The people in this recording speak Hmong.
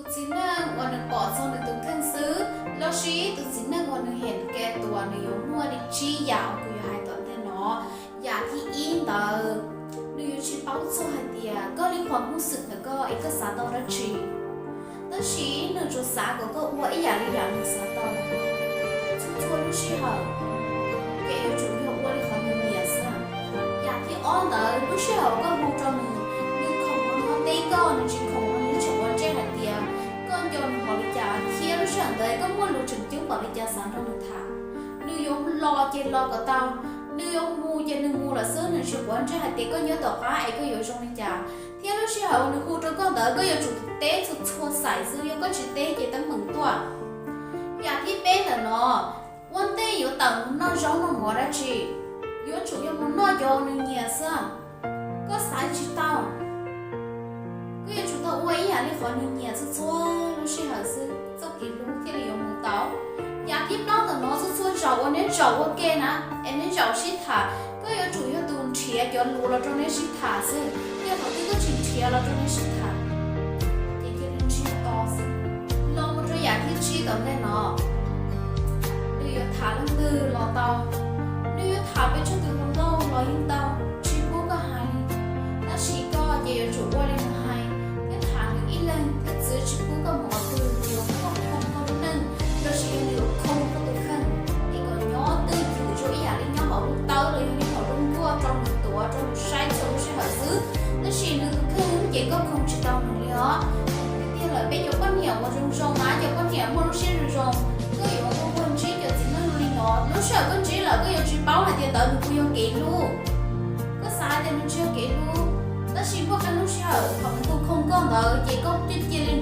Txiv neej uas nws pom txog nws tus kheej xwb, los sis tus txiv neej uas nws hais tias tus uas nws yuav muaj li tsib yam uas kuv yuav hais tom ntej no. Yam thib ib ntawd, nws yuav tsis paub txog hais tias koj li qhov hmoob xwm ntawm koj es koj xav tau dab tsi, tab sis nws tsuas xav kom koj ua ib yam li yam nws xav tau. Txhua txhua lub sij hawm, ces yuav tsum yog ua li qhov nws nyiam xwb. Yam thib ob ntawd, lub sij hawm koj hu rau nws, nws khoom ua nws teb koj, nws tsis khoom ua nws tsis ua ntsej hais tias koj nco nws npaum li cas, thiab lub sij hawm ntawd koj muaj lus tseem ceeb npaum li cas xav nrog nws tham. Nws yuav los ces los kom tau, nws yuav mus ces nws mus lawm xwb, nws tsis quav ntsej hais tias koj nyob tom qab es koj yuav zoo li cas. Thiab lub sij hawm uas nws hu rau koj ntawd koj yuav tsum teb txhua txhua xaim xwb, yog koj tsis teb ces teeb meem tuaj. Yam thib peb ntawm no, ua ntej yuav tawm mus noj zaub noj mov dab tsi, yuav tsum yog mus noj cov uas nws nyiam xwb. Koj xav tsis tau, koj yuav tsum tau ua ib yam li qhov nws nyiam txhua txhua lub sij hawm xwb, txoj kev hlub thiaj li yuav mus tau. Yam thib plaub ntawm no, txhua txhua zaus uas neb zaum ua ke na, es neb zaum sib tham, koj yuav tsum yog tus nrhiav cov lus los rau neb sib tham xwb, thiab thaum twg koj tsis nrhiav los rau neb sib tham, ces cia li ntsiag to xwb. Los mus rau yam thib tsib tom ntej no, nws yuav tham leej twg los tau, nws yuav tham pes tsawg tus hluas nkauj los yeej tau, tsis pub koj hais li. Tab sis koj ces yuav tsum ua li nws hais, thiab tham nws ib leeg thiab txwv tsis pub koj mus qhov twg, nws yuav khoom koj lub neej, los sis yog nws yuav khoom koj tus kheej, es kom nyob twj ywm zoo ib yam li nyob hauv lub tawb los yog nyob hauv lub nkuaj rau nws tuav, rau nws saib txhua lub sij hawm xwb. Tab sis nws tus kheej ces koj khoom tsis tau nws li os. Tiag tiag lawm, peb cov poj niam uas zoo zoo na, cov poj niam muaj lub siab zoo zoo, koj yuav ua puag ntsib cov txiv neej li no, lub sij hawm koj ntsib lawm koj yuav tsis paub hais tias ntawd nws puas yog kev hlub. Koj xav hais tias nws tsis yog kev hlub, tab sis muaj qee lub sij hawm thaum nws hu khoom koj ntawd ces koj cia cia li